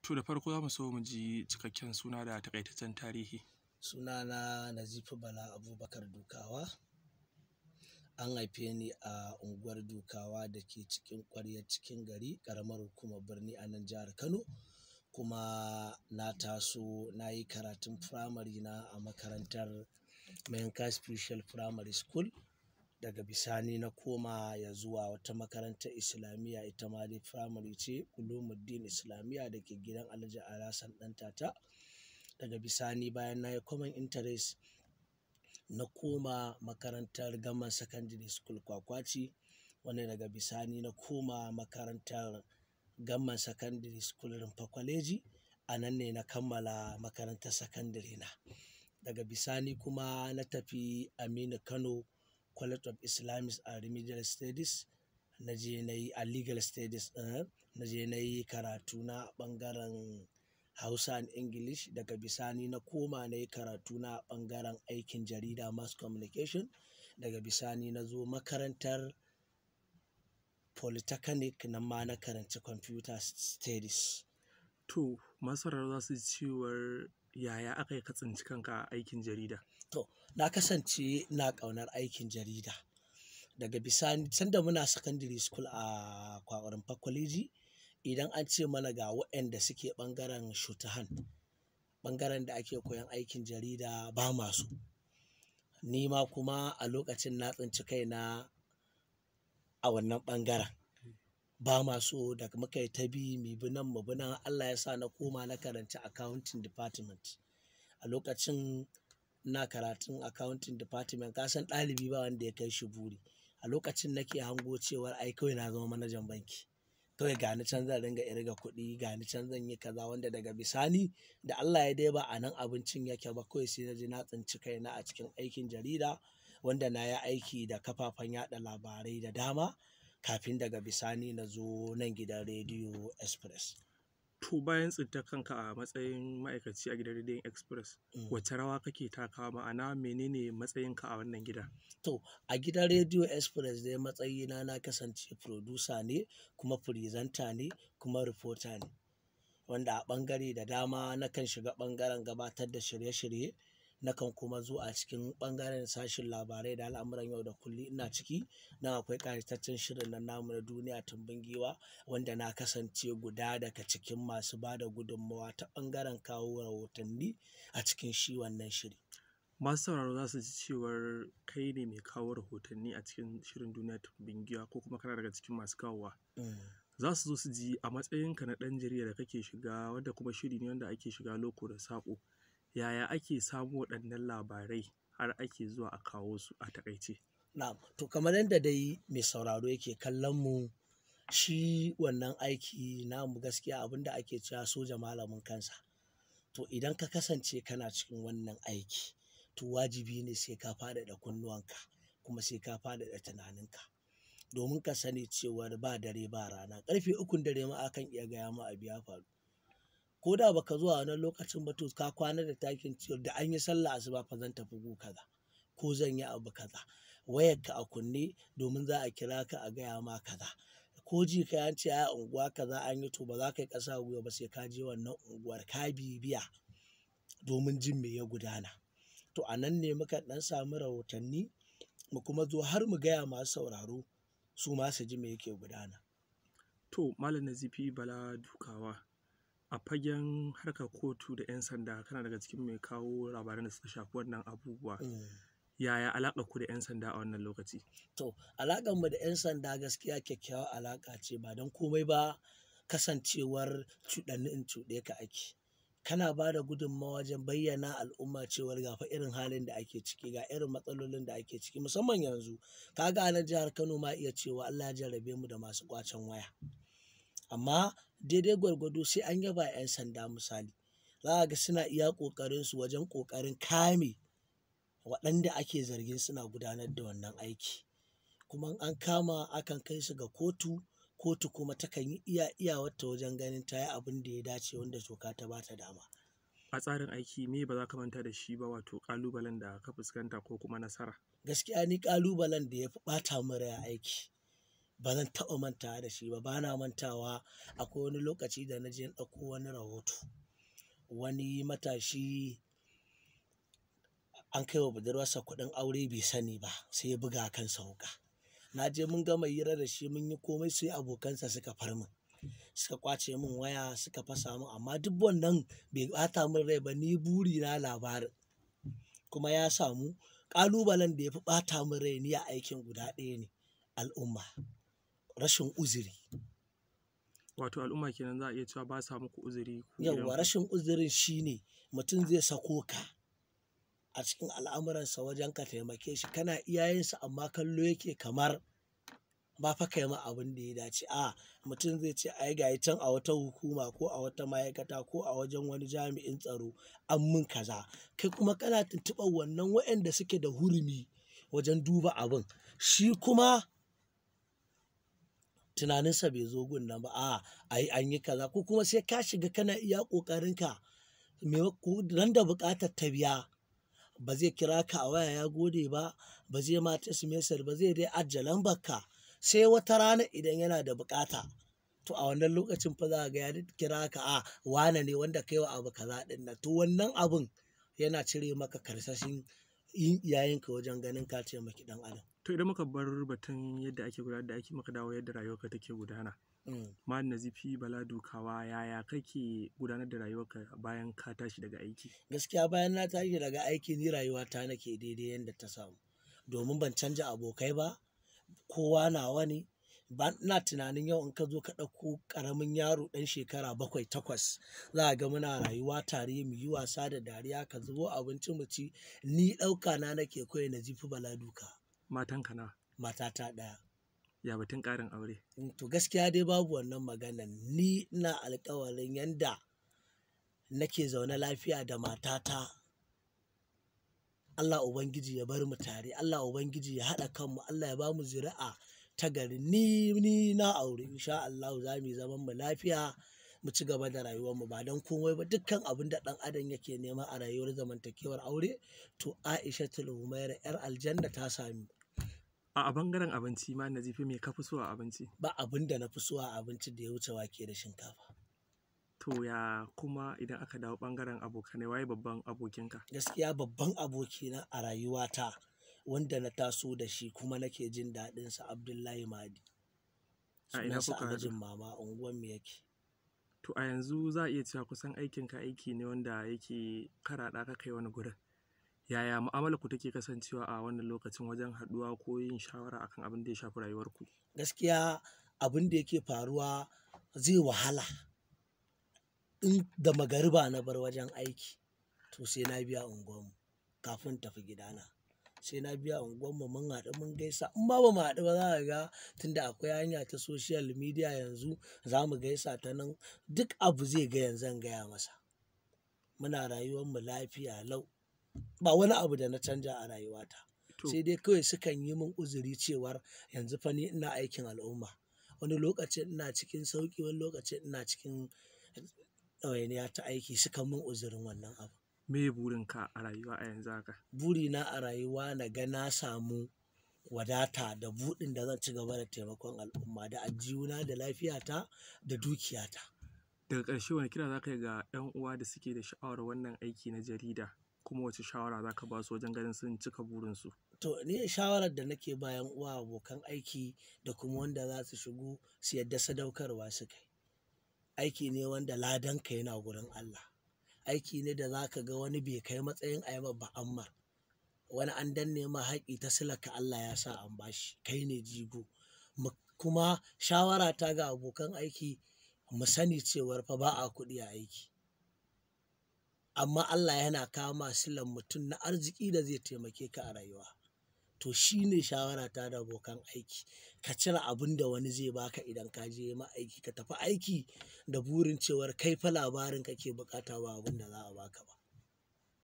To da farko za mu so mu ji cikakken suna da takaitaccen tarihi. Sunana Nazifi Bala Abubakar Dukawa. An haife ni a unguwar Dukawa da ke cikin ƙwaryar cikin gari, ƙaramar hukumar birni a nan jihar Kano. Kuma na taso na yi karatun firamare na a makarantar Mayanka Special Primary School. Daga bisani na koma ya zuwa wata makarantar Islamiyya, ita ma dai firamare ce, Ulumuddin Islamiyya da ke gidan Alhaji Alhassan Ɗantata. Daga bisani bayan na yi common interest, na koma makarantar Government Secondary School Kwakwaci, wanda daga bisani na koma makarantar Government Secondary School Rumfa Kwaleji. A nan ne na kammala makarantar sakandare na. Daga bisani kuma na tafi Aminu Kano College of Islamic and Remedial Studies. Na je na yi a Legal Studies ɗin, na je na yi karatu na ɓangaren Hausa and English. Daga bisani na koma na yi karatu na ɓangaren aikin jarida, Mass Communication. Daga bisani na zo makarantar Polytechnic, nan ma na karanci Computer Studies. To masu sauraro za su ji cewar yaya aka yi ka tsinci kanka a aikin jarida? To, na kasance ina ƙaunar aikin jarida. Daga bisani, sanda muna secondary school a Rumfa Kwaleji, idan an ce mana ga waɗanda suke ɓangaren shorthand, ɓangaren da ake koyon aikin jarida, ba ma so. Ni ma kuma a lokacin na tsinci kaina a wannan ɓangaren. Ba ma so da muka yi ta bi, mu bi nan, mu bi nan, Allah ya sa na koma na karanci accounting department. A lokacin ina karatun accounting department, ka san ɗalibi ba wanda ya kai shi buri. A lokacin nake hango cewar ai kawai na zama manajan banki. Kawai ga ni can zan ringa ƙirga kuɗi, ga ni can zan yi kaza, wanda daga bisani da Allah ya dai ba a nan abincin yake ba, kawai sai na ji na tsinci kaina a cikin aikin jarida, wanda na yi aiki da kafafen yaɗa labarai da dama kafin daga bisani na zo nan gidan Rediyo Express. To bayan tsintar kanka a matsayin ma'aikaci a gidan Rediyon Express, wace rawa kake takawa, ma'ana menene matsayinka a wannan gida? To, a gidan Rediyo Express dai matsayina na kasance producer ne, kuma presenter ne, kuma reporter ne. Wanda a ɓangare da dama nakan shiga ɓangaren gabatar da shirye-shirye, nakan kuma zo a cikin ɓangaren sashin labarai da al'amuran yau da kullum ina ciki. Nan akwai ƙayataccen shirin nan namu na Duniya Tumbin Giwa, wanda na kasance guda daga cikin masu ba da gudummawa ta ɓangaren kawo rahotanni a cikin shi wannan shiri. Masu sauraro za su ji cewar kai ne mai kawo rahotanni a cikin shirin Duniya Tumbin Giwa, ko kuma kana daga cikin masu kawowa. Za su zo su ji a matsayinka na ɗan jarida da kake shiga, wanda kuma shiri ne wanda ake shiga loko da saƙo. Yaya ake samo waɗannan labarai har ake zuwa a kawo su a taƙaice? Na'am, to kamar yadda dai mai sauraro yake kallon mu, shi wannan aiki namu gaskiya abin da ake cewa soja malamin kansa. To idan ka kasance kana cikin wannan aiki, to wajibi ne sai ka faɗaɗa kunnuwanka kuma sai ka faɗaɗa tunaninka. Domin ka sani cewar ba dare ba rana, ƙarfe ukun dare ma akan iya gaya ma abu ya faru. Ko da ba ka zo a wannan lokacin ba, to ka kwana da takin cewar da an yi sallah asuba fa zan tafi gu kaza ko zan yi abu kaza. Wayarka a kunne domin za a kira ka a gaya ma kaza. Ko ji ka an ce ai a unguwa kaza an yi, to ba za ka yi ƙasa a gwiwa ba sai ka je wannan unguwar ka bibiya domin jin me ya gudana. To a nan ne muka ɗan samu rahotanni mu kuma zo har mu gaya masu sauraro su ma su ji me yake gudana. To Malam Nazifi Bala Dukawa, a fagen harkar kotu da 'yan sanda kana daga cikin mai kawo labaran da suka shafi wannan abubuwa. Yaya alaƙar ku da 'yan sanda a wannan lokaci? To, alaƙar mu da 'yan sanda gaskiya kyakkyawar alaƙa ce, ba don komai ba kasancewar cuɗanni in cuɗe ka ake. Kana ba da gudummawa wajen bayyana al'umma cewar ga fa irin halin da ake ciki, ga irin matsalolin da ake ciki, musamman yanzu. Ka ga a nan jihar Kano ma iya cewa Allah ya jarrabe mu da masu ƙwacen waya. Amma daidai gwargwado sai an yaba 'yan sanda misali. Za ka ga suna iya ƙoƙarinsu wajen ƙoƙarin kame waɗanda ake zargin suna gudanar da wannan aiki. Kuma in an kama akan kai su ga kotu, kotu kuma takan yi iya iyawarta wajen ganin ta yi abin da ya dace wanda doka ta ba ta dama. A tsarin aiki me ba za ka manta da shi ba, wato ƙalubalen da ka fuskanta ko kuma nasara? Gaskiya ni ƙalubalen da ya fi ɓata min rai a aiki Ba zan taɓa mantawa da shi ba, ba na mantawa. Akwai wani lokaci da na je na ɗauko wani rahoto. Wani matashi an kai wa budurwarsa kuɗin aure bai sani ba, sai ya buga kansa wuƙa. Na je mun gama hira da shi mun yi komai sai abokansa suka far min. Suka ƙwace min waya suka fasa min, amma duk wannan bai ɓata min rai ba, ni buri na labarin. Kuma ya samu. Ƙalubalen da ya fi ɓata min rai ni a aikin guda ɗaya ne, al'umma. Rashin uzuri. Wato al'umma kenan za a iya cewa ba sa muku uzuri ku idan Yauwa, rashin uzurin shine mutum zai sako ka a cikin al'amuransa wajen ka taimake shi, kana iyayensa amma kallo yake kamar ba fa kai ma abin da ya dace. A mutum zai ce ai gayi can a wata hukuma ko a wata ma'aikata ko a wajen wani jami'in tsaro an mun kaza. Kai kuma kana tuntuɓar wannan waɗanda suke da hurumi wajen duba abin. Shi kuma tunaninsa bai zo gun nan ba. A ai an yi kaza, ko kuma sai ka shiga kana iya ƙoƙarinka maimako ran da buƙatar ta biya ba zai kira ka a waya ya gode ba, ba zai ma text message ba, zai dai ajiye lambarka. Sai wata rana idan yana da buƙata, to a wannan lokacin fa za ka ga ya kira ka, a wane ne wanda kai wa abu kaza ɗin nan. To wannan abun yana cire maka karsashin yin iyayenka wajen ganin ka taimaki ɗan adam. To idan muka bar batun yadda ake gudanar da aiki muka dawo yadda rayuwarka take gudana. Malam Nazifi Bala Dukawa, yaya kake gudanar da rayuwarka bayan ka tashi daga aiki? Gaskiya bayan na tashi daga aiki ni rayuwata nake daidai yadda ta samu. Domin ban canja abokai ba, kowa nawa ne. Ba ina tunanin yau in ka zo ka ɗauko ƙaramin yaro ɗan shekara 7, 8, za ka ga muna rayuwa tare, mu yi wasa da dariya, ka zubo abinci mu ci. Ni ɗauka na nake kawai Nazifi Bala Duka. Matanka nawa? Matata ɗaya. Ya batun ƙarin aure? To gaskiya dai babu wannan maganan. Ni ina alƙawarin yanda nake zaune lafiya da matata. Allah Ubangiji ya bar mu tare, Allah Ubangiji ya haɗa kanmu, Allah ya bamu zuri'a ta gari. Ni na aure in sha Allahu za mu yi zaman mu lafiya, mu ci gaba da rayuwar mu ba don komai ba. Dukkan abin da ɗan adam yake nema a rayuwar zamantakewar aure, to Aishatul Humaira 'yar aljanna ta sami. A bangaren abinci, Malam Nazifi, me ka fi so a abinci? Ba abin da na fi so a abinci da ya wuce wake da shinkafa. To ya kuma idan aka dawo bangaren abokanai, waye babban abokinka? Gaskiya babban abokina a rayuwata wanda na taso da shi kuma nake jin daɗinsa, Abdullahi Mahdi. A ina Sunansa kuka haɗu? Alhajin Mama, unguwar mu yake. To a yanzu za a iya cewa kusan aikinka aiki ne wanda yake karaɗa ka kai wani gurin. Yaya mu'amalar ku take kasancewa a wannan lokacin wajen haɗuwa ko yin shawara akan abin da ya shafi rayuwarku? Gaskiya abin da yake faruwa zai wahala. In da magariba na bar wajen aiki, to sai na biya unguwarmu kafin tafi gidana. Sai na biya unguwarmu mun haɗu mun gaisa. In ma ba mu haɗu ba za ka ga tunda akwai hanya ta social media yanzu za mu gaisa ta nan. Duk abu zai ga yanzu zan gaya masa. Muna rayuwar mu lafiya lau. Ba wani abu da na canja a rayuwata. Sai dai kawai sukan yi min uzuri cewar yanzu fa ni ina aikin al'umma. Wani lokacin ina cikin sauƙi, wani lokacin ina cikin ɗawainiya ta aiki, sukan min uzurin wannan abu. Me burinka a rayuwa a yanzu haka? Burina a rayuwa na ga na samu wadata da buɗin da zan ci gaba da taimakon al'umma da aljihuna da lafiyata da dukiyata. Daga ƙarshe, wane kira za ka yi ga 'yan uwa da suke da sha'awar wannan aiki na jarida, kuma wace shawara za ka ba su wajen ganin sun cika burinsu? To ni shawarar da nake ba 'yan uwa abokan aiki da kuma wanda za su shigo su yadda sadaukarwa su kai. Aiki ne wanda ladanka yana gurin Allah. Aiki ne da za ka ga wani bai kai matsayin a yi ma ba ammar. Wani an danne ma haƙƙi ta silaka Allah ya sa an bashi. Kai ne jigo. Kuma shawara ta ga abokan aiki mu sani cewar fa ba a kuɗi a aiki. Amma Allah yana kawo ma silan mutum na arziki da zai taimake ka a rayuwa. To shi ne shawara ta da abokan aiki. Ka cire abin da wani zai baka idan ka je ma aiki. Ka tafi aiki da burin cewar kai fa labarin kake bukata ba abin da za a baka ba.